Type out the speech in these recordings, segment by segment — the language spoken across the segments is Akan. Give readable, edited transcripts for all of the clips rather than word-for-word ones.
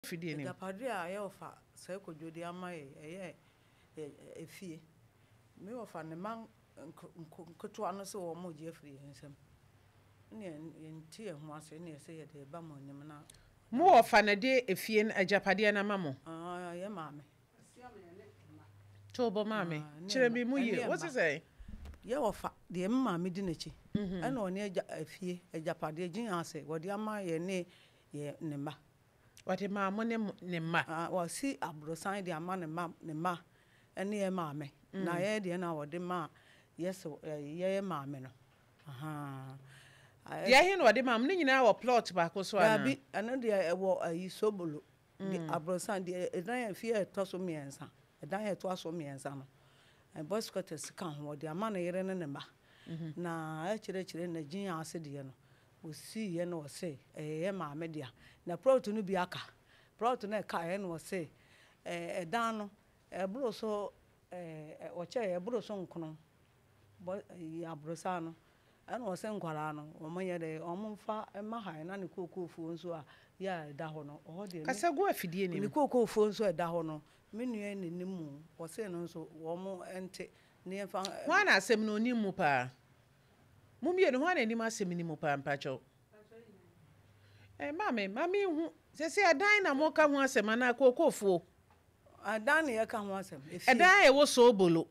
Fidie no mu. Agyapadeɛ a yɛ wɔfa Sɛɛ Kwadwo de ama yɛ ɛyɛ efie. Me wɔfa ne mma nketewa no sɛ wɔn regye afiri yɛn nsam. Ɛne yɛnte yɛn ho ase ɛne yɛsɛ yɛde reba mo anim na. Mo wɔfa na ɛde efie no agyapadeɛ no ama mo? Yɛ maame. To bo maame, kyerɛ me mu yie. Wo se sɛn? Yɛ wɔfa deɛ me maame di n'akyi ɛna ɔne agya efie agyapadeɛ gye ase wɔde ama yɛ ne yɛ ne mma. Ɔde maa mo ne ne mma. Ah, wasi aborosan de ama ne mma, ne mma ne yɛn maame. Na yɛn deɛ na ɔde maa yɛ so, yɛn maame no. Ahaa. Deɛ ɛhe na ɔde maa mo? Ne nyinaa wɔ plot baako so anaa? Daabi, ɛno deɛ ɛwɔ ayi Sobolo. De aborosan deɛ ɛdan a efie a ɛtɔ so mmiɛnsa, ɛdan a ɛtoa so mmiɛnsa no, boys quarters ka ho, ɔde ama ne yere ne ne mma. Na akyire akyire na Gyin ase deɛ no, Ɔsiiɛ na ɔse ɛyɛ yɛ maame dea. Na prɔt no bi aka. Prɔt no a ɛkaeɛ na ɔse ɛdan no ɛboro so ɔkyɛeɛ ɛboro so nkono bɔ aborosan no. Ɛna ɔse nkwadaa no wɔn nyɛ dɛ wɔn mfa mma ha na ne kookoofuo nso a yɛ a ɛda hɔ no ɔhɔ deɛ Kasa gu afidie no mu. Ne kookoofuo nso a ɛda hɔ no me nua yi na nim mu ɔse no nso wɔn nte na yɛmfa. Hwan na asɛm no ɔnim mu paa? Mo mmienu hwan na anim asɛm ni mu paa mpakyɛw? Eh, maame, ma me nhu. Sɛsɛ ɛdan na mo ka ho asɛm anaa kookofuo? Ɛdan na yɛka ho asɛm. Efie. Ɛdan a ɛwɔ Soobolo.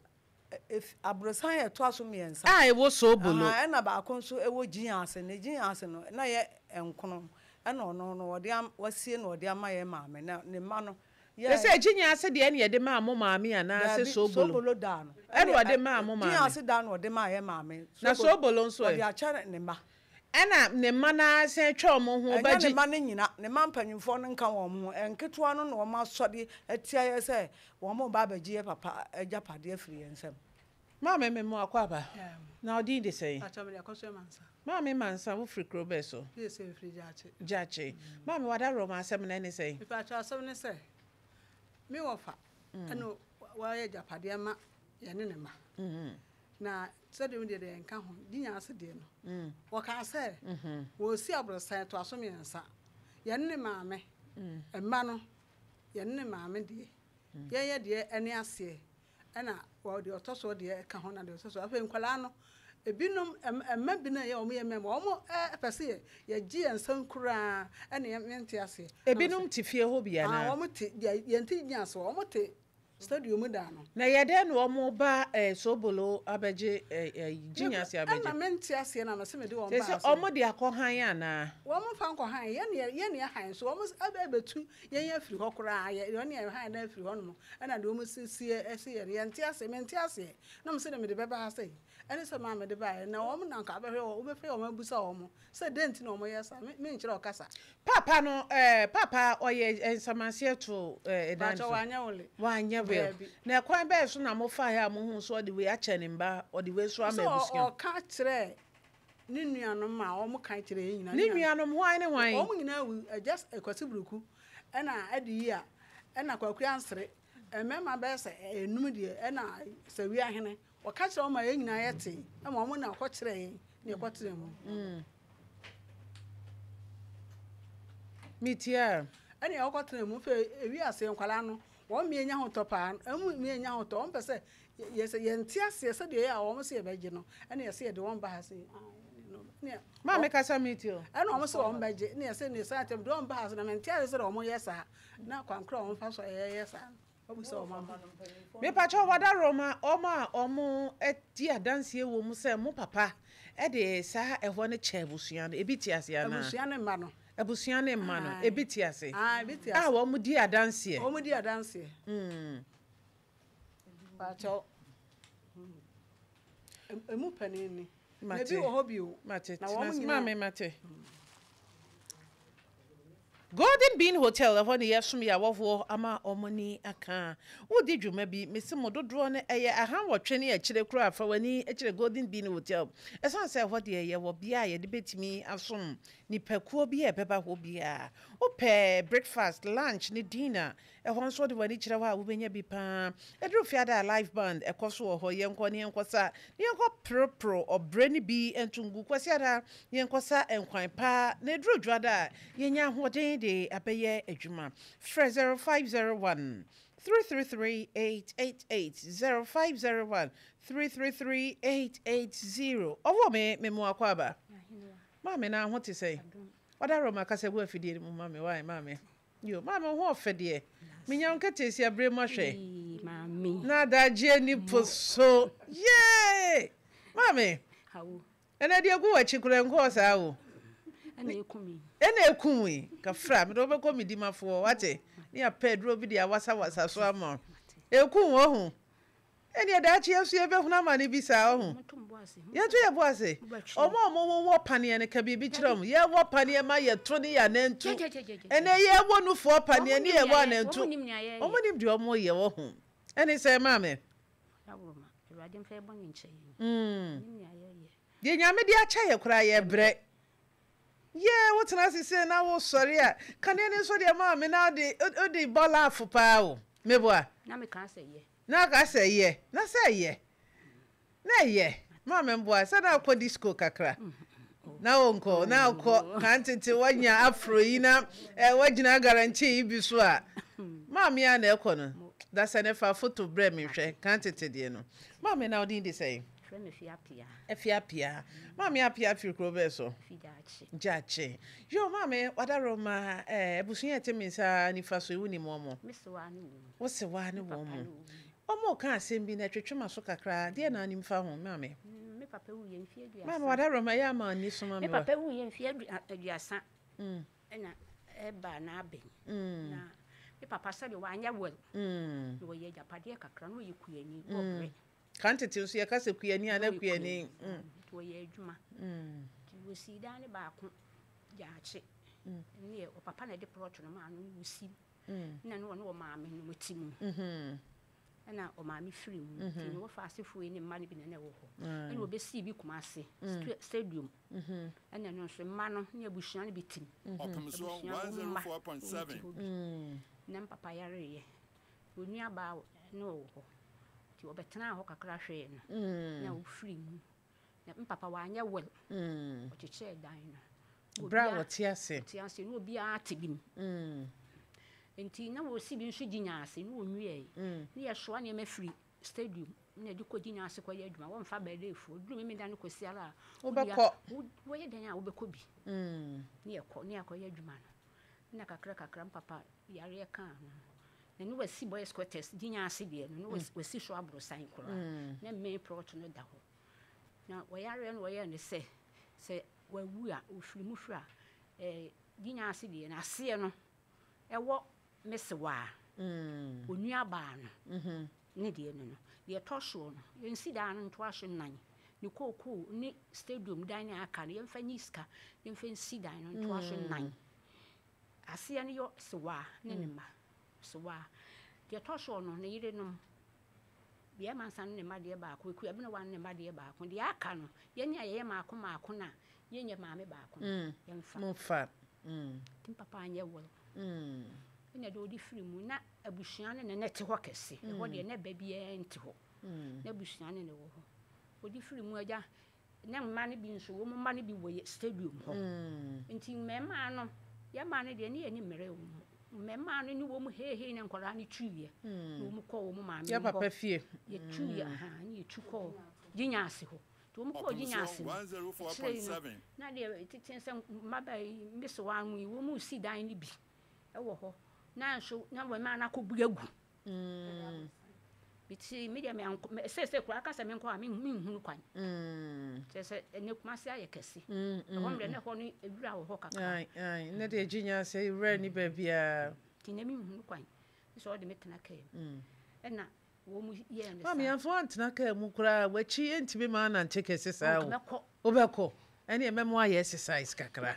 Aborosan a ɛtoa so mmiɛnsa. A ɛwɔ Soobolo. Ɛna baako nso ɛwɔ Gyin ase. Na Gyin ase no, na yɛ nkono. Ɛna ɔno no, wɔde wasie na wɔde ama yɛn maame. Na ne mma no, Yɛ sɛ Gyinya ase deɛ ɛna yɛde maa mo maame anaa sɛ Daabi, Soobolo? Soobolo da no. Ɛna ɔde maa mo maame. Gyinya ase da no ɔde maa yɛn maame. Na Soobolo nso ɛ? Ɔde akyɛ ne mma. Ɛna ne mma no ara san atwa wɔn ho ba Ɛnyɛ ne Gyi. mma no nyina, ne mma mpanyimfoɔ no nka wɔn ho. Nketewa no na wɔasɔre atia yɛn sɛ wɔreba abɛgye yɛn papa agyapadeɛ afiri yɛn nsam. Maame me mo akwaaba. Na wo din de sɛn? Pakyɛ mede Akosua Mansa. Maame Mansa wo firi kuro bɛn so? Me sɛ mefiri Gyaakye. Gyaakye. Maame w'adaworoma asɛm no ɛne sɛn? Mepakyɛ asɛm ne sɛ me wɔfa ɛna wayɛ agyapadeɛ ama yɛne ne mma. Na sɛdeɛ me deɛ deɛ nka ho di nyaa ase deɛ no wɔkaa sɛ wɔresi aborosan ɛtoa so mmiɛnsa yɛne ne maame mma no yɛne ne maame deɛ yɛnyɛ deɛ ɛne aseɛ Ɛna wɔ deɛ ɔtɔ soɔ deɛ ka ho na deɛ ɔtɔ soɔ afei nkwadaa no ebinom mma binom a ɛyɛ wɔn yɛ mmarima wɔn pɛ sɛ yɛ yɛgye yɛn nsam koraa ɛna yɛn mente aseɛ. Ebinom te fie hɔ bi anaa? Wɔn te deɛ yɛn te gyina so wɔn te stadium mu dan no. Na ɛyɛ dɛn na wɔn ba ɛɛ Sobolo abɛgye ɛɛ Gyinya ase abɛgye? Ɛna mente aseɛ na mese mede wɔn ba ase. Sɛ wɔn de akɔ han anaa? Wɔn mfa nkɔ han yɛn yɛn na yɛhan so wɔn ɛbɛtu Yɛn afiri hɔ koraa, yɛ wɔn yɛn han dan afiri hɔ nom, ɛna deɛ wɔn siesie si yɛ no, yɛnte aseɛ, mente aseɛ, na wɔn sɛ deɛ mede bɛba ha sei, ɛne sɛ maa mede baeɛ, na wɔn na nka abɛhwɛ wɔn, wobɛfrɛ wɔn abusa wɔn sɛ dɛn nti na wɔn yɛ saa, me menkyerɛ ɔkasa. Paapa no eh, paapa ɔyɛ nsamanseɛ to eh, ɛdan so. Pakyɛ wanyɛ wele. Wanyɛ will. Daabi. Na ɛkwan bɛɛ so na mo faeɛ a mo huu sɛ ɔde wei akyɛ ne mma, ɔde wei nso ama Sɛ abusua? ɔka kyerɛɛ Ne nuanom a wɔn kan kyerɛ yɛn nyinaa. Ne nuanom hwan ne hwan? Wɔn nyinaa awu. Agya Kwasi Buruku, ɛna Adiyia, ɛna Kwaku Ansere. Mmarima bɛyɛ sɛ enum deɛ, ɛna Sawia Hene. Wɔka kyerɛ wɔn ma yɛn nyinaa yɛtee, ɛma wɔn na wɔkɔkyerɛɛ yɛn na yɛkɔtenaa mu. Metia. Ɛna yɛkɔtenaa mu. Afei ewi ase nkwadaa no, wɔn mmea nya ahotɔ paa. Wɔn mmea nya ahotɔ. Wɔn pɛ sɛ Yɛ sɛ yɛnte aseɛ sɛdeɛ ɛyɛ a wɔn sɛ yɛbɛgye no, ɛna yɛsɛ yɛde wɔn ba ha sei. Maame kasa mi ti o. Ɛna wɔn sɛ wɔn bɛgye, ɛna yɛsɛ ne san atɛm de wɔn ba ha sɛ na mente aseɛ sɛdeɛ wɔn yɛ saa, na kwan korɔ a wɔn fa so a yɛyɛ saa no, wɔbu sɛ wɔn ama. Mepakyɛw Wadaroma, wɔn a wɔn di adanseɛ wɔ mu sɛ mo papa de saa ɛhɔ no kyɛ abusua no, ebi te ase anaa? Abusua ne mma no. Abusua ne mma no, ebi te ase. Ebi te ase. A wɔn di adanseɛ. Wɔn di adanseɛ. Pakyɛw, emu panin ni. Na ebi wɔ hɔ bio. Mate, Na wɔn nyinaa. Maame mate. Golden Bean Hotel ɛhɔ ne yɛsom yɛ awɔhoɔ ama wɔn ani aka. Wodi dwuma bi, mese mo dodoɔ no ɛyɛ ahanwɔtwe ne akyire koraa fa w'ani kyerɛ Golden Bean Hotel. Ɛsiane sɛ ɛhɔ deɛ yɛwɔ bea a yɛde bɛtumi asom nipakuo bi a ɛbɛba hɔ biara. Wopɛ breakfast, lunch ne dinner Ɛhɔ nso wode w'ani kyerɛ hɔ a wobɛnya bi pa ara. Ɛduru Fiada a live band ɛkɔ so wɔ hɔ, yɛnkɔ na yɛnkɔsa na yɛnkɔporoporo ɔbrɛ no bi nto ngu. Kwasiada yɛnkɔsa nkwan pa na ɛduru Dwoada a yɛnya ahoɔden de abɛyɛ adwuma. Frɛ 0501 333 888, 0501 333 880. Ɔwɔ me, me mmoa kɔ aba. Maame na ho te sɛn? Ɔda Roma kasa gu afidie no mu ma me, why maame? Yo, maame wo ho ɔfɛ deɛ. Menya wo nketeesia bere mu ahwɛ. Maame. Na adagyeɛ ni po so. Yee! Maame. Awo. Ɛnɛ deɛ gu w'akyi koraa nkɔɔ saa o. Ɛna eku mi. Ɛna eku mi. Kafra, mede wobɛkɔ me dimafoɔ, wate? Ne apɛ aduro bi de awasawasa so ama wo. Eku wo ho. Ɛneɛ daakye yɛn nso yɛbɛhunu amane bi saa ɔho. Yɛnto yɛn bo ase. Wɔn a wɔwowɔ paneɛ no ka biribi kyerɛ wɔn. Yɛwɔ paneɛ ma yɛto ne yɛn anantu. Ɛnɛ yɛwɔ nufoɔ paneɛ ne yɛwɔ anantu. Wɔn nim deɛ wɔn yɛ wɔ ho. Ɛne sɛ maame. Deɛ Nyame de akyɛ yɛ koraa yɛbrɛ. Yee wotena ase sei na wosɔre a kane no nso deɛ maame na wode wode bɔ laugh paa o. Meboa. Na meka sɛ yɛ. Na aka sɛ ɛyɛ. Na sɛ ɛyɛ. Na ɛyɛ. Maame mboa sɛ na wokɔ disco kakra. Na wonkɔ. Na wokɔ kan tete woanya afro yi na eh, woagyina guarantee yi bi so a. Maame a na ɛkɔ no. Da sɛ ne fa foto brɛ me nhwɛ kan tete deɛ no. Maame na wo din de sɛn? Frɛ me Afia Appiah. Afia Appiah. Maame Appiah firi kuro bɛɛ so? Fi Gyaakye. Gyaakye. Yo maame wadaroma eh, abusua ɛte me nsa nifa so yi wonim wɔn? Me sewaa ne wɔn mu. Wo sewaa ne wɔn mu. Wɔn reka asɛm bi na ɛtwetwe m'aso kakra. Deɛ na anim fa ho maame? Me papa wuiɛ mfeɛ aduasa. Maame wadaroma ɛyɛ ama ani so ma me wa. Me papa wuiɛ mfeɛ aduasa. Ɛna ɛbaa n'abɛn. Na me papa sɛdeɛ wanyɛ well. Na wɔyɛ agyapadeɛ kakra na ɔyɛ kuani na ɔbrɛ. Kan tete nso yɛka sɛ kuani a na kuani. Nti wɔyɛ adwuma. Nti wɔsii dan no baako gyaakye. Ɛne ɔpapa na ɛde plɔt no maa no na wɔsi. Na ne ɔne ɔmaame no wɔte mu. Ɛna ɔmaame firi mu. Nti ne wɔfa asefoɔ yi ne mma no bi na na ɛwɔ hɔ. Ɛna wɔbɛsii bi Kumase stadium. Ɛna ɛno nso mma no ne abusua no bi te mu. Ɔpemsoɔ Abusua wɔn mma wɔn te 104.7. hɔ bi. Na mpapa yareeɛ. Onua baa ne ɔwɔ hɔ. Nti ɔbɛtenaa hɔ kakra hwɛɛ no. Na ɔfiri mu. Na mpapa wanyɛ well. Ɔkyekyɛɛ dan no. Berɛ a wɔte ase. Wɔte ase na obiara te bi mu. Nti na wɔsi bi nso gyinya ase na wɔnwiɛe. Na yɛsoa nneɛma firi stadium na yɛde kɔ gyinya ase kɔyɛ adwuma. Wɔmfa bɛɛdeefoɔ. Duru Memeda no kɔsi ara a. Wobɛkɔ. Wɔyɛ dɛn a wobɛkɔ bi. Na yɛkɔ na yɛakɔyɛ adwuma no. Na kakra kakra mpapa yareɛ kaa ho. Na ne wasi boys quarters gyinya ase deɛ no na wasi so aborosan koraa. Na main plot no da hɔ. Na wɔyareɛ no wɔyɛɛ no sɛ sɛ wawu a ɔfiri mu firi a eh, gyinya ase deɛ no aseɛ no ɛwɔ me sewaa onuabaa no ne deɛ no no deɛ ɛtɔ soɔ no yɛnsi dan no ntoa so nnan ne kookoo ne stadium dan ne aka no yɛmfa nyi sika yɛmfa nsi dan no ntoa so nnan aseɛ no yɛ sewaa ne ne mma sewaa deɛ ɛtɔ soɔ no ne yerenom bɛrima nsa ne ne mma deɛ baako ekua bi na wa ne ne mma deɛ baako deɛ aka no yɛne a yɛyɛ maako maako na yɛnyɛ maame baako no yɛmfa Momfa. Nti papa anyɛ well ɛna de ɔde firi mu na abusua no na na ɛte hɔ kɛse ɛhɔ deɛ na ɛba biara nte hɔ na abusua no na ɛwɔ hɔ ɔde firi mu agya na mma no bi nso wɔn mma no bi wɔ stadium hɔ nti mmarima no yɛ mmaa no deɛ ne yɛ ne mmerɛ wɔ mu mmarima no ne wɔn heihei na nkwadaa no tuiɛ na wɔn kɔ wɔn maame Yɛ hɔ papa fie. yɛtuiɛ ha ne yɛtu kɔɔ gyinya ase hɔ nti wɔn kɔɔ gyinya ase no Ɔpemsoɔ akyire yi no 104.7. na deɛ tete sɛ mmabaa yi mmesewa no yi wɔn mu si dan no bi ɛwɔ hɔ na nso na wɔn mmaa no akɔbu agu meti me deɛ meankɔ sɛsɛ koraa aka sɛ menkɔ a menhunu kwan kyerɛ sɛ ɛnɛ Kumase ayɛ kɛse ɛhɔ mmerɛ na ɛhɔ no ewura wɔ hɔ kakra Ae, ae. Ne deɛ gyinya ase wura ni baabiara. nti na menhunu kwan sɛ ɔde me tena kaa mu ɛna wɔn mu yɛɛ no Maame saa yɛmfa wantena kaa mu koraa w'akyi ntumi ma anante kɛse saa o. mɛkɔ Wobɛkɔ. Ɛne ɛmɛmo ayɛ exercise kakra.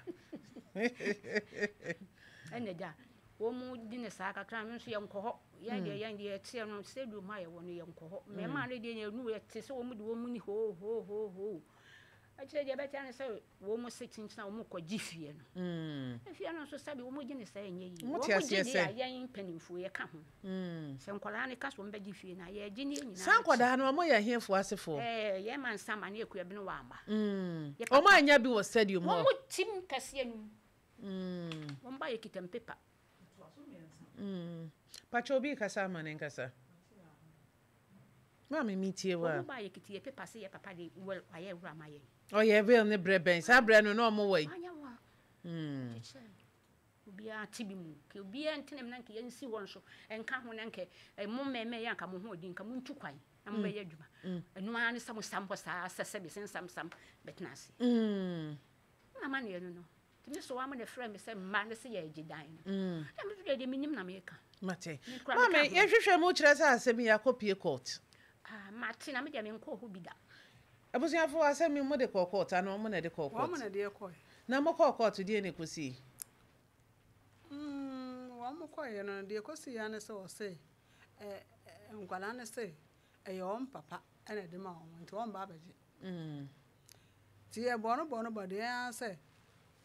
Ɛna agya wɔn mu di ne saa kakra me nso yɛnkɔ hɔ yɛn deɛ yɛn deɛ yɛteɛ no stadium a yɛwɔ no yɛnkɔ hɔ mmarima no deɛ yɛnu yɛte sɛ wɔn de wɔn ni hoo hoo hoo hoo. Akyire deɛ ɛbɛte ara ne sɛ wɔn se kyenkyen a wɔn kɔ gye fie no. Efie no nso sɛbi wɔn gye ne sɛ ɛnyɛ yie. Wɔn Wɔn te gye aseɛ deɛ sɛ. a yɛn mpanimfoɔ yɛ ka ho. Sɛ nkwadaa no ka sɛ wɔn bɛgye fie no a yɛgye ne yɛn nyinaa Saa akyi. nkwadaa no wɔn yɛ ɛhefoɔ asefoɔ? Ɛɛ yɛn ma nsa ma ne Akuabene wɔ ama. Yɛ Wɔn papa. annya bi wɔ stadium hɔ? Wɔn tim kɛseɛ no mu. Wɔn ba yɛ kita mpepa. Pakyɛ obi rekasa ama ne nkasa. Maame mi tie wo a. Wɔn ba yɛ kita yɛ pepa se yɛ papa de will wayɛ wura ama yɛn. Ɔyɛ will ne brɛ bɛn saa brɛ no na ɔmo wɔ yi. Wanyɛ wa. Kyekyɛ obiara te bi mu nka obiara ntena mu na nka yɛnsi hɔ nso nka ho na nka mo mmɛmɛ yɛ anka mo ho ɔdi nka mo ntu kwan na mo bɛyɛ adwuma. Ɛno ara ne sɛ mo sam hɔ saa sɛ sɛbi sɛ nsamsam bɛtena ase. Na amaneɛ no no. Nti me so wɔn na ɛfrɛ me sɛ mma ne sɛ yɛregye dan no. Na me deɛ deɛ menim na meka. Mate. Me kura Maame, meka ho. yɛhwehwɛ mu kyerɛ sɛ asɛm yi akɔpie court. Ah, mate na me deɛ menkɔɔ hɔ bi da. Abusuafo, asɛm yi mode kɔɔ court anaa wɔn na ɛde kɔɔ court? Wɔn na ɛde kɔe. Na mokɔɔ court deɛ na ɛkɔsii? Wɔn kɔeɛ no, deɛ ɛkɔsii ara ne sɛ wɔse, eh, nkwadaa no se ɛyɛ wɔn papa na ɛde ma wɔn nti wɔmma abɛgye. Nti yɛbɔɔ no bɔɔ no bɔ deɛ ara sɛ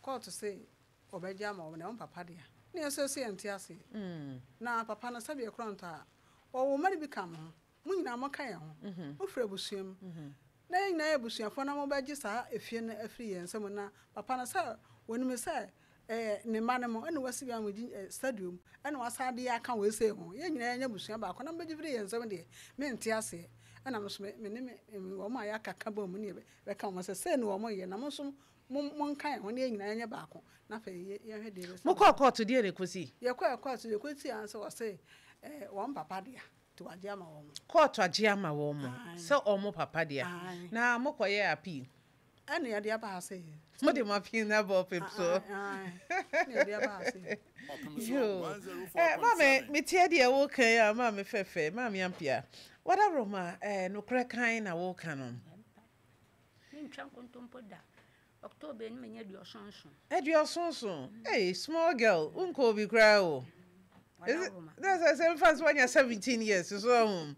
kɔɔto se ɔbɛgye ama wɔn na ɛwɔ papa dea. Ne yɛn nso yɛse yɛnte aseɛ. Na papa no sɛdeɛ ɛkorɔ ntɔ a, ɔwɔ mma no bi ka mo ho. Mo nyinaa moka yɛn ho. Mofiri abusua mu. Na yɛn nyinaa yɛ abusuafoɔ na mobɛgye saa efie no afiri yɛn nsa mu. Na papa no sɛ wɔnim sɛ ɛyɛ ne mma no mo ɛna wasi bi ama gyi stadium ɛna wasan de aka wei sei ho. Yɛn nyinaa yɛnyɛ abusua baako na mobɛgye firi yɛn nsam deɛ, mente aseɛ. Ɛna me nso me ne me wɔn a yɛaka ka bom ne yɛbɛka wɔn sɛ sei na wɔyɛ na mo nso mo monka yɛn ho na yɛn nyinaa yɛnyɛ baako na afei yɛnhwɛ deɛ ɛbɛsi. Mokɔɔ kɔɔto deɛ na ɛkɔsii? Yɛkɔɔ kɔɔto deɛ ɛkɔsii ara sɛ wɔse wɔn papa dea nti wɔagye ama wɔn. Kɔɔto agye ama wɔn sɛ wɔn papa dea. Na mokɔyɛɛ appeal? Ɛna yɛde aba ha sei. Mo de mo appeal no aba ɔpem so. Ɛna yɛde aba ha sei. Yoo. Eh, maame, metie deɛ woka yi a, maame fɛfɛ, maame Ampia. Wadaworoma, eh, nokorɛ kann na woka no. Mentwa nkontompo da. October no menya aduɔsonson. Aduɔsonson? Hey, small girl, wonkɔ obi koraa o. Is it, that's I say, mfa nso wanya 17 years, so ahu.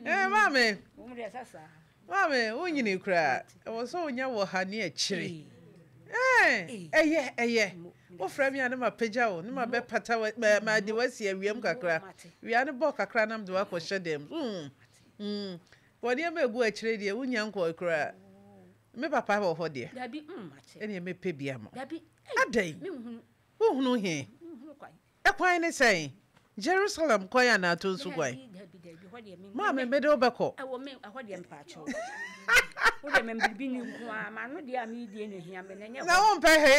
Eh, maame. Maame, wonyini koraa. Ɛwɔ sɛ wonya wɔ ha ne akyire. Eh, ɛyɛ, ɛyɛ. Wofrɛ me a ne mapagya wo, ne mabɛpata wo, ma de wasi awiam kakra. Wia no bɔ kakra na mede wakɔhyɛ dɛm. Mm. Mm. Wɔ nneɛma egu akyire deɛ wonya nkɔe koraa. Me papa wɔ hɔ deɛ. Ɛneɛ mɛpɛ bi ama wo. Adɛn? Wohunu he? Ɛkwan ne sɛn? Jerusalem kwan anaa Tonsu kwan? Maame, mede wo bɛkɔ. Na wompɛ he?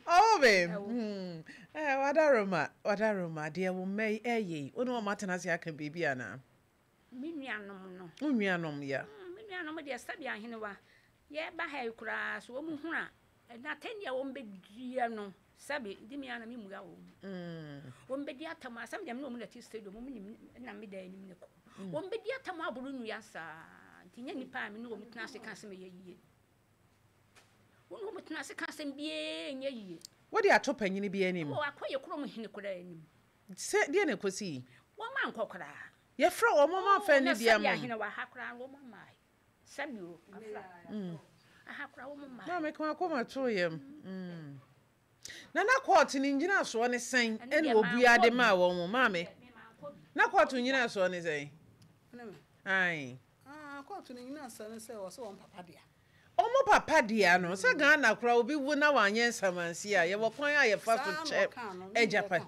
Ɔwo me. Eh, wadaroma, wadaroma, deɛ wo mma yi ɛyɛ yi, wo ne wɔn atena ase aka biribi anaa? Me nuanom no. Wo nuanom, ya. Me nuanom deɛ sɛdeɛ ahenewa, yɛreba ha yi koraa, sɛ wɔn hunu a, ɛna atɛnni a wɔn bɛdiɛ no, sɛbe, di me ara na memmua wɔn. Wɔn bɛdi atam a, sɛbe deɛ me ne wɔn na ɛte stadium, wɔn nim na me da anim ne kɔ. Wɔn bɛdi atam aboro nnua saa, nti nyɛ nnipa a me ne wɔn tena ase ka asɛm ɛyɛ yie. Wo ne wɔn tena ase ka asɛm biara ɛnyɛ yie. Wode ato panyini bi anim. Wɔ akɔ yɛ kurom hene koraa anim. Sɛ deɛ na ɛkɔsii? Wɔn ankɔ koraa. Yɛfrɛ wɔn, wɔn amfa anidie amma. Na sɛbi ahene wɔ ha koraa no wɔn mmae. Sɛbi o, afra. Aha koraa wɔn mmae. Maame ka wakoma too yam. Na na kɔɔto no ngyinasoɔ ne sɛn ɛna obua de maa wɔn mo maame? Na kɔɔto ngyinasoɔ ne sɛn? Ae. Kɔɔto no ngyinasoɔ ne sɛ wɔsɛ wɔn papa dea. Ɔmo papa dea no, sɛ Ghana koraa obi wu na wanyɛ nsamansi a, yɛwɔ kwan a yɛfa so kyɛ agyapade.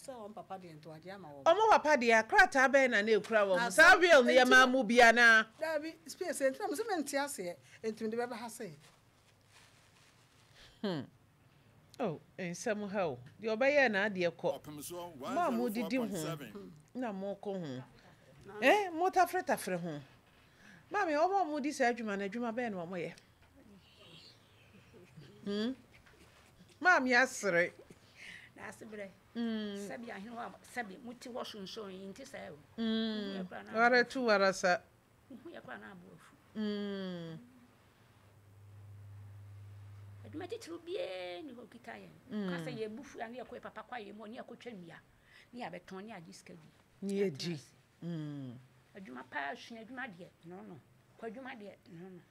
Ɔmo papa dea, krataa bɛn na na ekura wɔn? Saa will no yɛmaa mo bi anaa? Daabi, space, enti na mese mente aseɛ, enti mede bɛba ha sei. Hmm. Oh, nsɛm ha o. Deɛ ɔbɛyɛɛ n'adeɛ kɔ. Mo a modidi ho na moko ho. Eh, motafretafre ho. Maame, wɔn a wɔdi saa adwuma no, adwuma bɛn na wɔyɛ? Hmm? Maame asere. N'asebrɛ. Mm. Sɛbi ahene sɛbi mo ti hɔ sunsun yi nti sɛ o. Mm. Wara tu wara sa. Wohu yɛ koraa na abo afu. Mm. Adwuma titiriw biara ni hɔ kita yɛn. Mm. Ka sɛ yɛbu fu a ne yɛkɔ yɛ papa kwaeɛ mu ne yɛkɔtwa nnua ne yɛabɛtɔn ne yɛagye sika di. Ne yɛdi. Mm. Adwuma paa sua adwuma deɛ no no. Kɔ adwuma deɛ no no.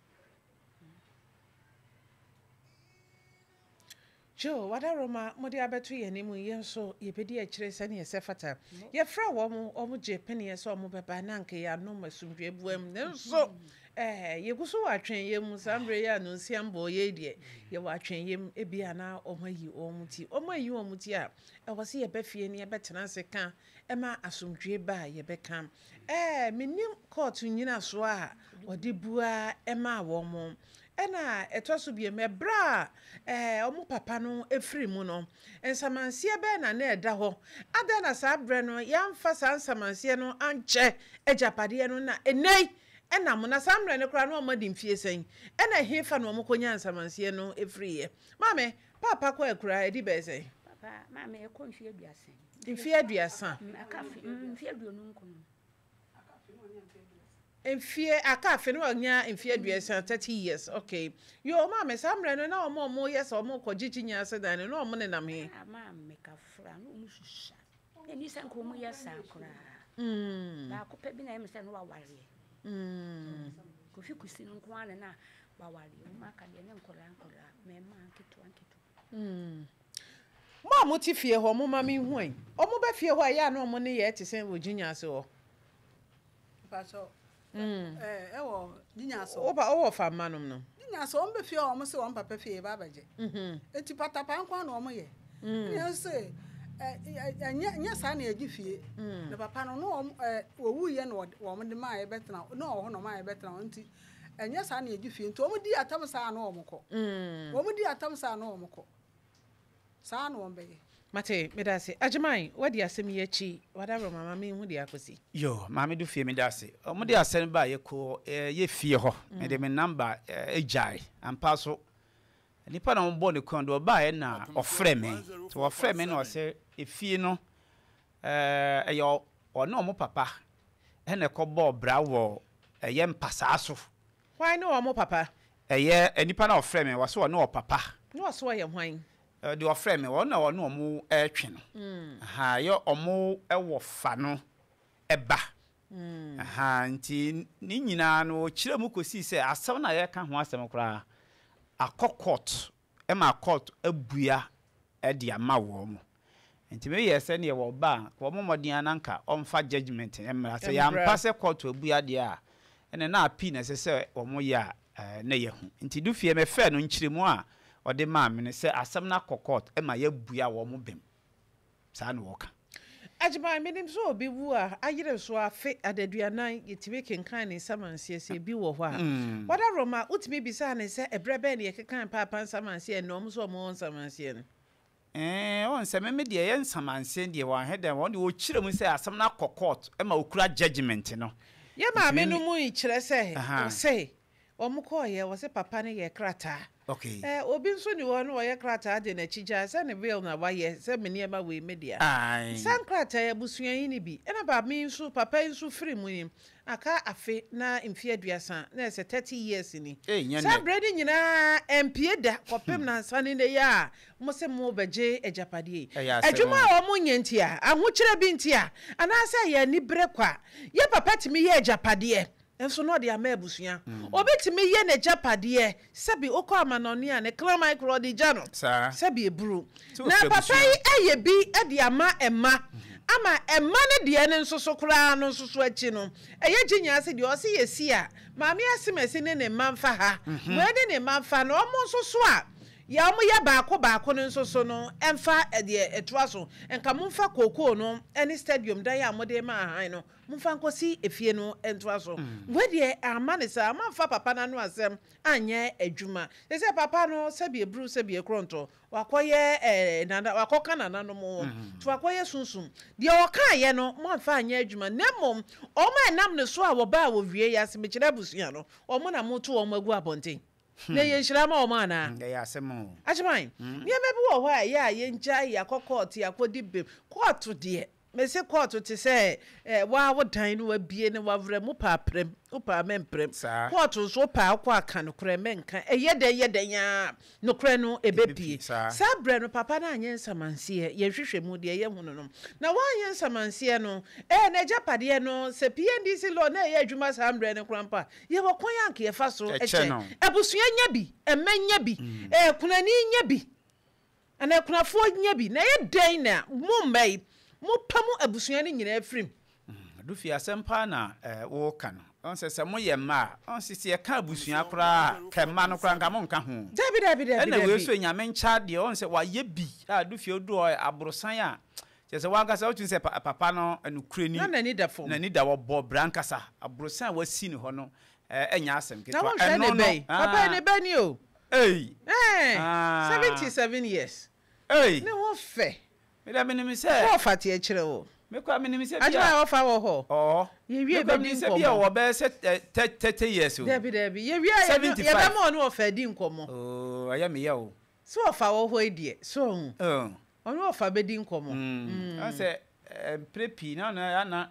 Joe, w'adaworoma mode abɛto yɛn anim yi, yɛn nso yɛbɛdi akyire sɛdeɛ ɛsɛ fata. Yɛfrɛɛ wɔn, wɔgyee peneɛ sɛ wɔbɛba na anka yɛanom asomdwoeɛ buam. Nanso, eh, yɛgu so wɔ atwɛnyɛ mu. Saa mmerɛ yi a nonsia mbɔɔ yei deɛ, yɛwɔ atwɛnyɛ mu. Ebia na wɔayi wɔn ti. Wɔanyi wɔn ti a, ɛwɔ sɛ yɛba fie na yɛbɛtena ase ka ma asomdwoeɛ ba a, yɛbɛka. Eh, mennim kɔɔto nnyinasoɔ a wɔde bua maa wɔn. Ɛna ɛtɔ so biom, ɛberɛ a wɔn papa no firi mu no, nsamanseɛ bɛn na na ɛda hɔ? Adɛn na saa berɛ no yɛamfa saa nsamanseɛ no ankyɛ agyapadeɛ no na ɛnnɛ yi ɛna mo? Na saa mmerɛ no koraa na wɔn adi mfie sɛn? Ɛna ɛhefa na wɔkɔnyaa nsamanseɛ no firiiɛ? Maame, Paapa kɔ akuraa ɛdi bɛyɛ sɛn? Papa, maame, ɛkɔ mfeɛ aduasa. Mfeɛ aduasa. Aka mfeɛ 29. Mfie, aka afe na wanya mfie 30, 30 years, okay. Yoo, maame, saa mmerɛ no na wɔn a wɔyɛ sɛ wɔrekɔ gyegye nyansa dan no, na wɔn nenam he? Ah, maame, kafra, na wɔn susua. Na ɛni sɛ nka wɔn yɛ saa koraa. Baako pɛ bi na ɛyɛ me sɛ na wawareɛ. Kofi Kusi no nko ara na na wawareɛ. Wɔn aka deɛ ne nkwadaa nkwadaa, mmarima nketewa nketewa. Mo a mote fie hɔ, momma menhu ɛ. Wɔba fie hɔ a, ɛyɛ a na wɔn nneyɛɛ te sɛn wɔ Ginya ase hɔ? Mpakyɛw, ɛɛ ɛwɔ Ginya ase hɔ. Woba wowɔ fa mma nom no? Ginya ase wɔn bɛ fie a wɔn se wɔn papa fie yɛba abɛgye. Eti patapaa nko ara na wɔn yɛ. Ɛna yɛn se ɛ ɛnyɛ nyɛ saa na yɛgye fie. Na papa no no wɔn ɛ wɔwu yɛ na wɔn de maa yɛbɛtena na ɔwɔ hɔ na wɔn a yɛbɛtena hɔ nti ɛnyɛ saa na yɛgye fie nti wɔn di atam saa na wɔn kɔ. Wɔn di atam saa na wɔn kɔ. Saa na wɔbɛyɛ. Mate, meda ase. Agyeman, woadi asɛm yi akyi, w'adaworoma ma menhu deɛ akɔsi. Yoo, Maame Dufie meda ase. Wɔde asɛm no baeɛ yɛkɔɔ yɛ fie hɔ. Mede me number gyae. Ampa so, nipa na wɔbɔɔ ne kɔn do, ɔbaeɛ na ɔfrɛɛ me. Nti ɔfrɛɛ me na ɔsɛ efie no ɛyɛ ɔne wɔn papa na ɛkɔbɔɔ bra wɔ ɛyɛ mpasaa so. Hwan ne wɔn papa? Ɛyɛ nipa no a ɔfrɛ me, ɔse ɔne ɔpapa. Na ɔse ɔyɛ hwan? Deɛ ɔfrɛ me, ɔno na ɔne wɔn retwe no. Ahaa, ɛyɛ wɔn wɔ fa no ba. Ahaa, nti ne nyinaa no ɔkyerɛɛ mu kɔsii sɛ asɛm no a yɛreka ho asɛm koraa akɔ court ma court abua de ama wɔn. Nti me yɛɛ sɛ neɛ wɔba a, nka wɔmmɔ mmɔden ara na nka wɔmfa judgement mmra. Sɛ ɛyɛ ampa sɛ kɔɔto abua deɛ a, ɛnneɛ na appeal na ɛsɛ sɛ wɔyɛ a na yɛahu. Nti Dufie mefɛɛ no nkyerɛmu a ɔde maa me no sɛ asɛm no akɔ court ma yɛabua wɔn bem. Saa na wɔka. Agyeman, menim sɛ obi wu a, ayere so afe adaduanan, yɛtumi kenkan ne nsamanseɛ sɛ ebi wɔ hɔ a. Wadaworoma, wotumi bisaa no sɛ ɛberɛ bɛn na yɛkekan Paapa nsamanseɛ ɛnnɛ wɔn nso wɔwɔ nsamanseɛ no? Eeh wohu sɛ me me deɛ ɛyɛ nsamanseɛ deɛ wɔanhwɛ dɛn wɔn deɛ wɔkyerɛ mu sɛ asɛm no akɔ court ma wɔkura judgement no. Yɛ Nti maame me no me mu yi kyerɛ sɛ ahaa. ɔse wɔn kɔɔyɛ wɔse papa no yɛ krataa Okay. Eh obi nso ni hɔ no ɔyɛ krataa de n'akyi gyaa sɛ ne will na wayɛ sɛ me nneɛma wei me dea. Ae. Saa nkrataa yi abusua yi ni bi ɛna maame yi nso papa yi nso firi mu yi Aka afe na mfe 30, na ɛsɛ 30 years ni. Ei, nyɛ Saa nnɛ. berɛ no nyinaa ɛmpue da kɔpem nansa ne nnɛ yi a mose morebɛgye agyapadeɛ yi. Ɛyɛ asɛm Adwuma o. a wɔnyɛ nti a, ahokyerɛ bi nti a, anaasɛ ɛyɛ anibere kwa. Yɛ papa tumi yɛ agyapadeɛ nso na ɔde ama abusua. Obi tumi yɛ n'agyapadeɛ Sɛbi wokɔ amanɔne a ne kraman koraa ɔde gya no Saa. sɛbi eburu. Sɛ Na ɔfiri papa abusua yi mu. ayɛ bi de ama mma ama mma no deɛ no nso so koraa no nso so akyi no ɛyɛ gye nyaa sɛ deɛ ɔse yɛsi a maame asemasi ne ne mma mfa ha wei ne ne mma mfa na wɔn nso so a yɛ wɔn yɛ baako baako no nso so no mfa deɛ ɛtoa so nka momfa kookoo no ne stadium dan a mode ma ahan no Momfa nkɔsi efie no ntoa so. Wei deɛ amma no saa. Moamfa papa no ano asɛm anyɛ adwuma. Seesei papa no, sɛbi aburu sɛbi akorɔntɔ, wakɔyɛ eh, nana, wakɔka nananom ho, nti wakɔyɛ sunsum. Deɛ ɔkaeɛ no, moamfa anyɛ adwuma. Na mmom, wɔn a ɛnam ne so a wɔbaa wɔ wie yi ase, mekyerɛ abusua no, wɔn na moto wɔn agu abɔnten. Na ɛyɛ nhyira ma wɔn anaa? Ɛyɛ asɛm o. Agyeman, nneɛma bi wɔ hɔ a ɛyɛ a yɛngyae, yɛakɔ kɔɔto, yɛakɔdi bem. Kɔɔto deɛ. Mese kɔɔto te sɛ eh, waa wo dan no wabie no wawerɛ mu paa prɛm, wo paa mɛmprɛm. Saa. Kɔɔto nso wo paa wokɔ aka nokorɛ mɛnka, ɛyɛ dɛn yɛ dɛn ara nokorɛ no ɛbɛpue. Ɛbɛpue, saa. Saa berɛ no papa no anyɛ nsamanseɛ, yɛn nhwehwɛmu deɛ yɛahunu no, na wanyɛ nsamanseɛ no, eh, n'agyapadeɛ no, sɛ PNDC law na ɛyɛ adwuma saa mmerɛ no koraa mpo a, yɛwɔ kwan a anka yɛfa so Ɛkyɛ kyɛ. no. Abusua nya bi, mma nya bi, eh, kunani nya bi. Anaa akunafoɔ nya bi, na ɛyɛ dɛn na mo mma yi, mopa mo abusua no nyinaa firi mu? Dufi, asɛm paa na woreka no. Ɔhu sɛ, sɛ moyɛ mma a, ɔhu sɛ, sɛ yɛka abusua koraa a, kɛ mma no koraa nka monka ho. Dabi, dabi, dabi, Ɛna wei dabi. nso Nyame nkyɛ adeɛ, ɔhu sɛ wayɛ bi a, Dufi oduru hɔ aborosan a, kyerɛ sɛ wankasa wotumi sɛ papa no nokorɛ ni, Na n'ani da fam. N'ani da hɔ, ɔbɔ bra ankasa. Aborosan a wasi no hɔ no, ɛnyɛ asɛm Na ketewa. wonhwɛ Ɛno ne no, bɛ yi, papa yi ne bɛ ni o. Ei! Ɛɛ! Ah! 77 years. Ei! Ne ho fɛ. Me deɛ menim sɛ. Wo ɔfa teɛ kyerɛ wo. Me koraa menim sɛ bi a. Adwuma a ɔfa wɔ hɔ. Ɔɔ. Yɛwie Me koraa bɛdi menim sɛ bi a nkɔmmɔ. ɔwɔ bɛyɛ sɛ 30 years o. Dabi dabi. Yɛwie a yɛne 75. yɛbɛma ɔne ɔfa adi nkɔmmɔ. Oo, ɛyɛ me ya o. Sɛ ɔfa wɔ hɔ yi deɛ, so woahu? Oh. Ɔne ɔfa bɛdi nkɔmmɔ. Mm. Ɔn sɛ mprɛ pii na ɔno ana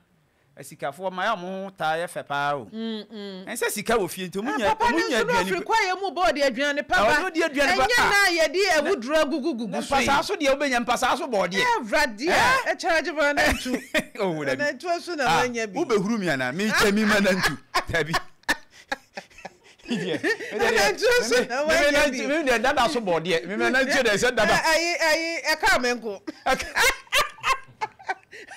Asikafoɔ mmaa a wɔn ho taa yɛ fɛ paa o. Ɛnsɛ sika wɔ fie nti wɔn nya Papa no wɔn nya nso no aduane ɔfiri kwaeɛ mu ba ɔde aduane pa ba. Ɔno de aduane ba Ɛnyɛ ah. na yɛde awuduro agugu Na gugu so yi. mpasaa so deɛ wobɛnya mpasaa so bɔɔdeɛ. Awurade a ɛkyɛ agye ma nantu. Oh dabi. Nantu nso na Ah wanya bi. wobɛhuru mi anaa? Mekyɛ mi ma nantu. Dabi. Nantu nso na wanya bi. Meme deɛ dada so bɔɔdeɛ. Meme nantu deɛ sɛ dada. Ayi ayi ɛkaa me nko.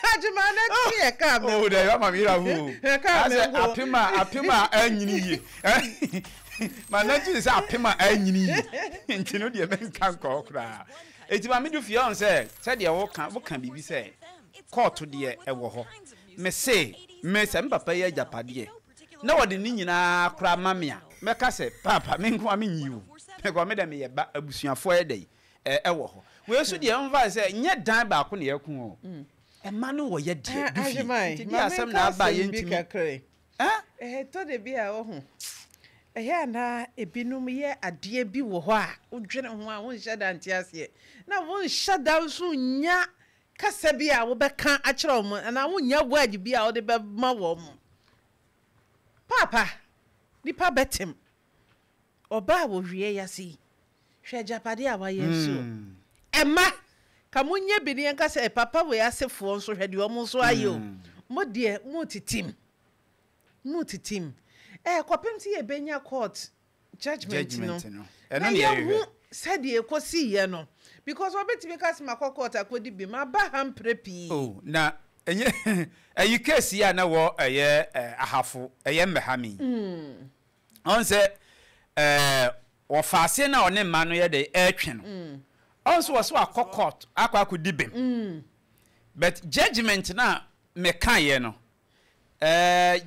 Adwuma no ti yɛ kaa me. Oh, dɛ ama mi yira ho. Ɛkaa me Asɛ nko. apem a apem a anyini yie. Ma nantu sɛ apem a anyini yie. Nti no deɛ menka nkɔɔ koraa. Eti ma me du fie ɔn sɛ sɛdeɛ woka woka biribi sɛ kɔɔto deɛ ɛwɔ hɔ. Me se me sɛ me papa yi agyapadeɛ na wɔde ne nyinaa koraa ma me a mɛka sɛ paapa me nko a menyi wo. Because me dɛ meyɛ ba abusuafoɔ yɛ dɛ ɛwɔ hɔ. Wei nso deɛ ɔmfa sɛ nyɛ dan baako na yɛko o. Ɛma no wɔyɛ deɛ du fie. Nti deɛ asɛm na aba a yɛntumi. Ɛtɔ da bi a wohu, ɛyɛ a na ebinom yɛ adeɛ bi wɔ hɔ a wodwene ho a wonhyɛ da nte aseɛ, na wonhyɛ da nso nnya kasa bi a wobɛka akyerɛ wɔn anaa wonnya word bi a wode bɛma wɔn. Paapa, nnipa bɛtem. Ɔbaa wɔ wie yi ase yi, hwɛ agyapadeɛ a wayɛ nso o. Ɛmma, ka monyɛ bi na yɛnka sɛ papa wei asefoɔ nso hwɛ deɛ wɔn nso ayɛ o. Mo deɛ motetem, motetem. Ɛɛ kɔpem sɛ yɛbɛnya court judgement no, na yɛhu sɛdeɛ ɛkɔsiiɛ no. Because wɔbɛtumi ka sɛ makɔ court akɔdi bi, maba ha mprɛ pii. Oh, na ɛnyɛ ɛyi case yi a na wɔ ɛyɛ Ahafo, ɛyɛ Mmɛhame yi. Ɔn sɛ ɛɛ wɔfa aseɛ no a ɔne mma no yɛ dɛ ɛretwe no. Ɔn sɛ wɔsɛ wakɔ court akɔ akɔdi bem. But judgement no a mekaeɛ no, ɛɛ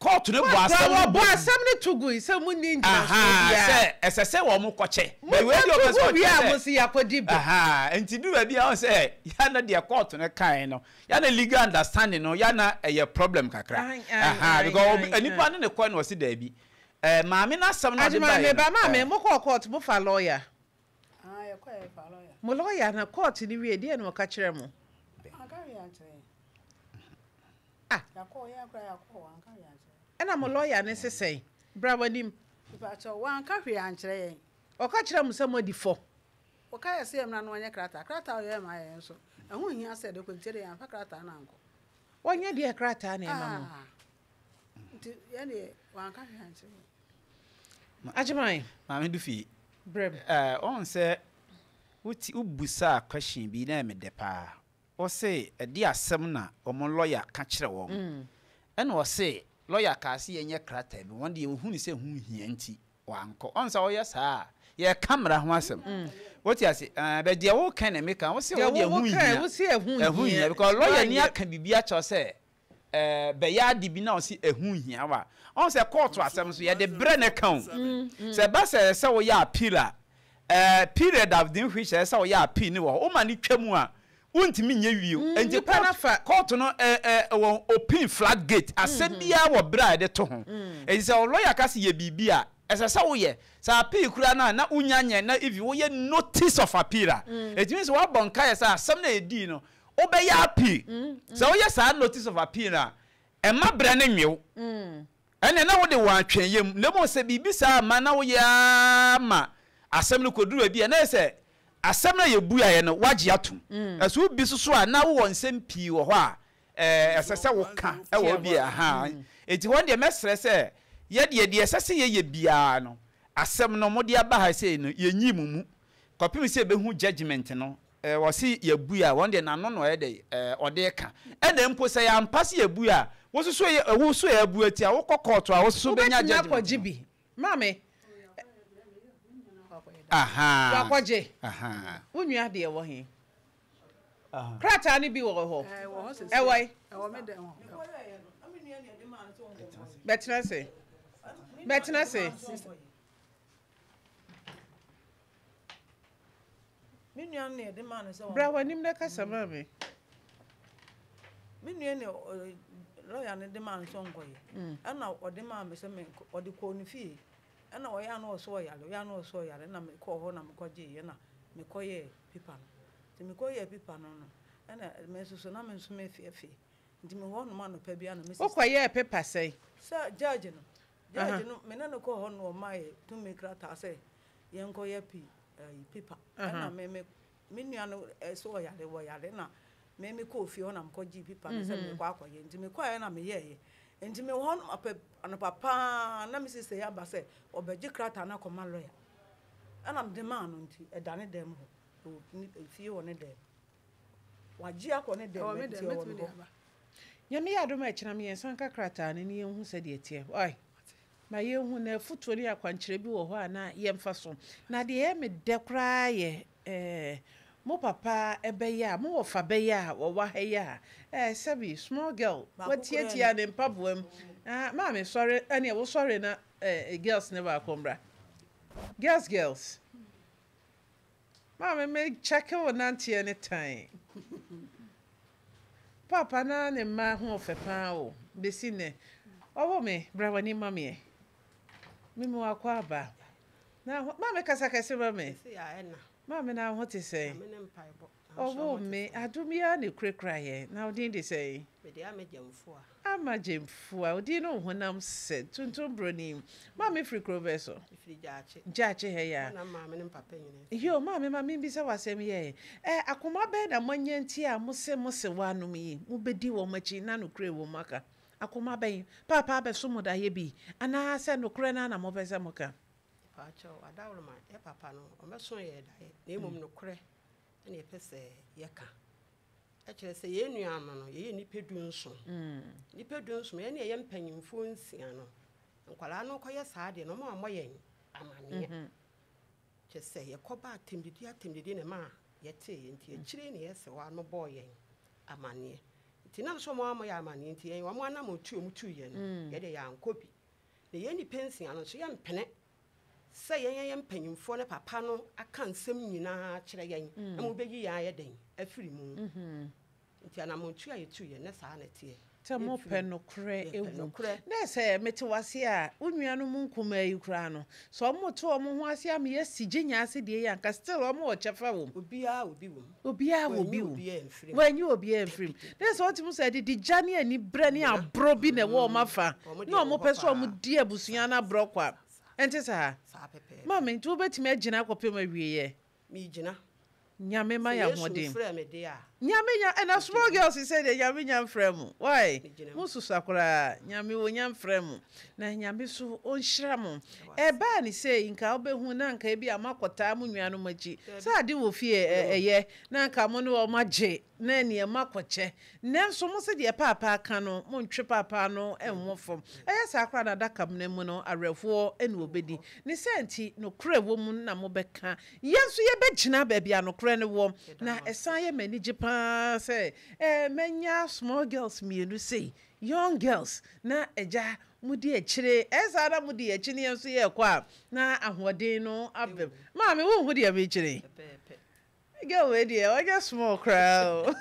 court no bɔ asɛm no Wɔbɔ asɛm no to gui sɛ monni ngyinasoɔ Ahaa, biara. sɛ ɛsɛ sɛ wɔn kɔkyɛ. But wei Mobɔ deɛ ɔpɛ to sɛ gu wie ɔkyerɛ a sɛ mo se yɛakɔdi bem. Ahaa, nti du baabi a ɔn sɛ yɛ na deɛ court no kaeɛ no, Yɛ na legal understanding no yɛ na ɛyɛ problem kakra. Ahaa because obi nipa ne ne kɔ na ɔsi daabi. Ɛɛ maame n'asɛm na ɔde Adwuma baeɛ me no. ba maame Ɛɛ. mo kɔɔ court mo fa lawyer. Ah yɛ kɔ yɛ fa lawyer. Mo lawyer no court no wie deɛ na ɔka kyerɛ mo. Anka hwee ankyerɛ yɛn. Ah. Yɛakɔ yɛn koraa yɛakɔ hɔ anka hwee ankyerɛ yɛn. Ɛna mo lawyer no se sɛn? Bra w'anim. Mepakyɛw wanka hwee ankyerɛ yɛn. Ɔka kyerɛ mo sɛ mo adi fɔ. Wɔka yɛ sɛ yɛmmra na wɔnyɛ krataa. Krataa a wɔyɛ maa yɛn nso, ɛho nhia sɛ yɛde kɔ nti yɛde yɛamfa krataa no ankɔ. Wɔnyɛ deɛ krataa na ɛma mo. Ah, nti yɛn deɛ wɔanka hwee ankyerɛ yɛn. Agyeman. Maame Dufi. Brɛ me. Ɛɛ, wohu sɛ woti wobusaa question bi na ɛyɛ me dɛ paa. Wose ɛde asɛm na wɔn lawyer ka kyerɛ wɔn. Ɛna ɔse lawyer kaa sɛ yɛnyɛ krataa bi, wɔn deɛ wɔhunu sɛ ɛho hia nti Wankɔ. Ɔn sɛ ɔyɛ saa a, yɛreka mmara ho asɛm. Wote ase? Ɛɛ, but deɛ woka na meka. Wo se wo deɛ ɛho nhia. Wo se ɛho nhia. Ɛho nhia because lawyer ni aka biribi akyerɛ wo sɛ ɛɛ bɛyɛ ade bi na ɔse ɛho nhia wo a. Ɔn sɛ kɔɔto asɛm nso yɛde brɛ na ɛka o. Sɛ ɛba sɛ ɛsɛ sɛ woyɛ appeal a, ɛɛ period of in which ɛsɛ sɛ woyɛ appeal no wɔ hɔ. Woma no twa mu a, wontumi nyɛ wie o. Nti Nipa no afa. Court no ɛ ɛ wɔ open flood gate. Asɛm biara wɔ bere a yɛde to ho. Enti sɛ wo lawyer ka sɛ yɛ biribi a, ɛsɛ sɛ woyɛ. Sɛ appeal koraa no a, na wonya nyɛ na even woyɛ notice of appeal a, it means woabɔ nkaeɛ sɛ asɛm no a yɛdii no, Wobɛyɛ appeal. Sɛ woyɛ saa notice of appeal no a, ɛmma berɛ no nnwe wo. Ɛnneɛ na wode wɔn atwɛn mu. Na mmom sɛ biribi saa amma na woyɛ ara ma asɛm no kɔduru baabi a, na ɛyɛ sɛ asɛm no a yɛbuaeɛ no, woagye atom. Na sɛ wobi nso so a, na wowɔ nsɛm pii wɔ hɔ a ɛsɛ sɛ woka wɔ hɔ bi. Ahaa. Enti hɔ deɛ mɛsrɛ sɛ yɛ deɛ, deɛ ɛsɛ sɛ yɛyɛ biara no, asɛm no mode aba ha sei no, yɛnyi mo mu kɔpem sɛ yɛbɛhu judgement no. Wɔse yɛabue a, wɔn deɛ n'ano na ɔyɛ dɛ ɔde reka. Ɛna mpo sɛ ɛyɛ ampa sɛ yɛabue a, wo nso so yɛ, wo nso yɛabue ati a, wokɔ kɔɔto a, wo nso so bɛnya Wobɛtumi judgement akɔgye no. bi. Maame, Ahaa. wakɔgye. Ahaa. Wo nua deɛ wɔ he? Krataa no bi wɔ hɔ? Ɛwɔ hɔ sese. Ɛwɔ he? Ɛwɔ me dɛm hɔ. Bɛtena ase. Bɛtena ase. Me nua no na yɛde maa no sɛ Bra w'anim na kasa ma me. Me nua na lɔya no de maa no sɛ ɔnkɔyɛ. Ɛna ɔde maa me sɛ menkɔ ɔde kɔɔ ne fie. Ɛna ɔyɛ a na ɔsɛ ɔyare ɔyɛ a na ɔsɛ ɔyare ɛna mekɔɔ hɔ na mekɔgyeeɛ ɛna mekɔyɛɛ pipa no. Nti mekɔyɛɛ pipa no no ɛna me nso so na me nso mefeefee. Nti mewɔ hɔnom anɔpa bi a na me sista. Wokɔyɛɛ pepa sɛn? Sɛ judge no judge no me ne no kɔɔ hɔ no ɔmaa yɛ tumi krataa sɛ yɛnkɔyɛ pi ɛyi pipa ɛna me me me nua no ɛsɛ ɔyare wɔyare na me me kɔɔ fie hɔ na mekɔ gyee pipa no sɛ mekɔ akɔyɛ nti mekɔɛ na meyɛɛyɛ nti me hɔ no apɛ anɔpa paa na me sista yi aba sɛ ɔbɛgye krataa no akɔma lɔya ɛna mede maa no nti ɛda ne dɛm hɔ ɛwɔ fie hɔ ne dɛm wagye akɔ ne dɛm nti ɛwɔ ne hɔ. Nyame yɛ adom a ɛkyena me yɛnsan ka krataa no na yɛnhu sɛdeɛ ɛteɛ wai. Ma yɛnhu, na afotuo ne akwankyerɛ bi wɔ hɔ a na yɛmfa so. Na deɛ ɛyɛ me dɛ koraa yɛ eh, mo papa bɛyɛ a, mo wɔfa bɛyɛ a wɔwɔ ha yi a, eh, sɛbi, small girl, Baako koraa watiatia ni. ne mpaboa mu. Ah, maame sɔre, ɛneɛ wo sɔre na eh, girls ne baako mmra. Girls, girls. Maame me check wo nanteɛ ne tan. Paapa na ne mma ho ɔfɛ paa o besi nnɛ. Ɔwo me bra w'ani ma me ɛ. Me mu akɔ aba. Na ho maame kasa kɛse ma me. Maame na ho te sɛn? Ɔwo me adom yi ara na ekurakura yɛn. Na wo din de sɛn? Mede Ama Gyamfua. Ama Gyamfua, wo din ne wo honam sɛ tuntum broni. Maame firi kuro bɛn so? Mefiri Gyaakye. Gyaakye ha yi ara. Hɔ na maame ne mpapa nyinaa firi. Yoo, maame ma membisa wo asɛm yi ɛ. Ɛ, akoma bɛn na moanya nti a mose mo sewaanom yi, mobɛdi wɔn akyi na nokorɛ wɔ mu aka? Akoma bɛn? Paapa abɛso mo daeɛ bi? Anaa sɛ nokorɛ no ara na mopɛ sɛ moka? Mepaakyɛw, Adaworoma, yɛ papa no, ɔmmɛso yɛn daeɛ, na mmom nokorɛ na yɛpɛ sɛ yɛka. Kyerɛ sɛ, yɛn nuanom no, yɛyɛ nnipa dunson. Nnipa dunson, yɛn a yɛyɛ mpanimfoɔ nsia no, nkwadaa no rekɔyɛ saa adeɛ no, wɔammɔ yɛn amanneɛ. Kyerɛ sɛ, yɛkɔbaa atɛmdidie atɛmdidie na ɛmaa yɛteeɛ. Nti akyire na yɛsɛ wɔn ano bɔɔ yɛn amanneɛ. Nti nam sɛ wɔammɔ yɛn amanneɛ nti, yɛn wɔn anammɔn tu a wɔtuiɛ no, yɛn deɛ yɛankɔ bi. Na yɛn nnipa nsia no nso, yɛmpene sɛ yɛn yɛyɛ mpanyimfoɔ ne papa no aka nsɛm nyinaa akyerɛ yɛn na mobɛyi yɛn ayɛ dɛn afiri mu. Nti anammɔntuo a yɛtuiɛ no, na saa na ɛteɛ. Sɛ mopɛ nokorɛ Yɛpɛ wom. nokorɛ. Na sɛ mete wo ase a, wo nuanom nkumaa yi koraa no, sɛ wɔte wɔn ho ase ama yɛasi gyenya ase deɛ yi a, anka still wɔwɔ kyɛfa wom. Obiara wɔ bi wom. Obiara wɔ Wanyi bi wom. obiara amfiri mu. Wanyi obiara amfiri mu. Na sɛ wote mu sɛ ɛde gya ne aniberɛ ne aborɔ bi na ɛwɔ wɔn afa, Wɔn deɛ na ɛwɔ hɔ wɔpɛ sɛ paa. wɔdi abusua no aborɔ kwa. Ɛnte saa? Saa pɛpɛɛpɛ. Maame, nti wobɛtumi agyina akɔpem awieɛ? Megyina. Nyame ma Sɛ yɛ Yesu ahoɔden. mfrɛɛ me deɛ a. Nyame nya ɛna small girls sɛ deɛ Nyame nya mfrɛ mo why Megyina mo mu. susua koraa Nyame onya mfrɛ mo na Nyame so ɔnhyira mo ɛbaa ne sei nka wobɛhu na nka ebia moakɔtaa mo nuanom akyi Dabi. sɛ ade wɔ fie ɛ ɛyɛ na nka mo ne wɔn agye na ɛneɛ moakɔkyɛ Nanso mo se deɛ paapaa ka no, montwe paapaa no nwo fam. Ɛyɛ saa koraa na adaka mena mu no, awerɛhoɔ na wɔbɛdi. Ne saa nti, nokorɛ wɔ mu na mobɛka. Yɛn nso yɛbɛgyina baabi a nokorɛ no wɔ. Na ɛsan yɛ me anigye pa ara sɛ manya small girls mmienu sei, young girls, na agya modi akyire. Ɛyɛ saa na modi akyi na yɛn nso yɛrekɔ a, na ahoɔden no aba mu. Maame, wonhu deɛ merekyerɛ yi? Girl wei deɛ ɔnyɛ small koraa o.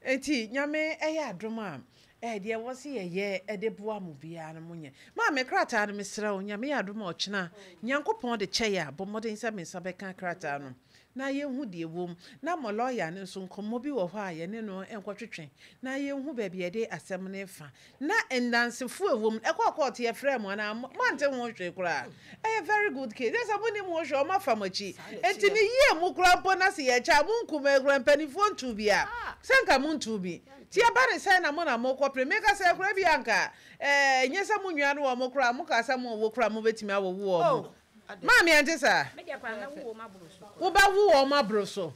Nti Nyame ɛyɛ adom a Ɛɛ deɛ ɛwɔ sɛ yɛyɛ de boa mo biara no monyɛ. Maame, krataa no mesrɛ wo, Nyame yɛ adom a ɔkyena Nyankopɔn de kyɛ yɛ a, bɔ mmɔden sɛ me nsa bɛka krataa no na yɛnhu deɛ ɛwɔ mu. Na mo lɔya no nso nkɔmmɔ bi wɔ hɔ a yɛne no nkɔtwetwe na yɛnhu baabi a yɛde asɛm no refa. Na nnansefo a ɛwɔ mu no, ɛkɔɔ kɔɔto yɛfrɛɛ mo anaa? Moante ho hwee koraa? Ɛyɛ very good case. Ɛsɛ sɛ monim ho hwee, wɔafa mo akyi. Enti ne yie mu koraa mpo na sɛ yɛkyɛ a, mo nkumaa koraa, mpanimfoɔ ntuu bi a, sɛ nka montuu bi. Nti ɛba ne sɛn na mo na mokɔ pere? Meka sɛ koraa bi anka ɛɛ nyɛ sɛ mo nua no wɔn koraa mo kaa sɛ mo wo koraa mo bɛtumi awowo wɔn. Oh, Maame ɛnte saa? Me deɛ koraa mɛwo wɔn aboro so koraa. Wobɛwo wɔn aboro so.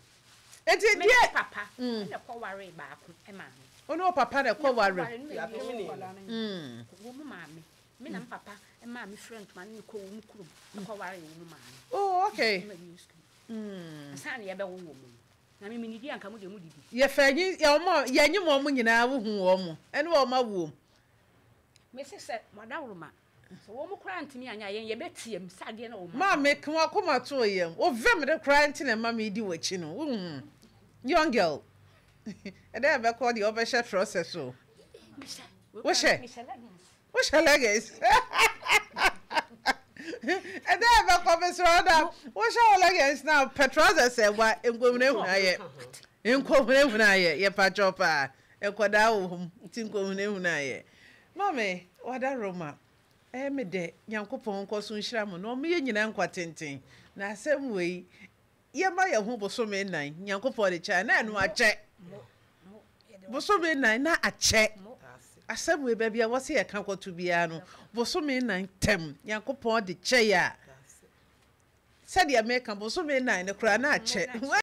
Nti Me ne deɛ. papa na ɛkɔ waree baako maa me. Wo ne wo papa na ɛkɔ ware. Yɛkɔ ware no ma yɛwie sukuu. Wɔn maame. Me na me papa maa me fira ntoma ne me kɔ wɔn kurom kɔ waree wɔn maame. Oh okay. Ma wie sukuu. Ansa na yɛbɛwo wɔn no. Na me menidi a nka mo deɛ modidi. Yɛfa nyi yɛ wɔn a yɛnyem wɔn nyinaa wohu wɔn ɛne wɔn awuom. Mese sɛ mo adaworoma sɛ wɔn koraa ntumi anyɛ a yɛn yɛbɛteam sɛ adeɛ no a wɔn. Maame ka w'akoma to wo yam wo vem de koraa nti na ɛma medi w'akyi no wohu young girl ɛdɛ ɛbɛkɔ deɛ wobɛhyɛ trousers o wohyɛ Wohyɛ leggings? Ɛdɛ a ɛbɛkɔ mesrɛ wo na wohyɛ wo leggings na pɛ trousers ɛwa nkohunahuna yɛ nkohunahuna yɛ yɛ pakyɛw paa nkɔdaa wɔ hɔ nti nkohunahuna yɛ mame wada Roma ɛyɛ me dɛ Nyankopɔn nkɔ so nhyira mo na ɔmo yɛ nyina nkwa tenten na asɛm wei Yɛma yɛn ho bosome nnan, Nyankopɔn de kyɛ a, na ɛno akyɛ. Bosome nnan na akyɛ. Asɛm wei baabi a wɔse yɛka kɔto biara no, bosome nnan tɛm, Nyankopɔn de kyɛ yɛ a, sɛdeɛ meka bosome nnan no koraa na akyɛ.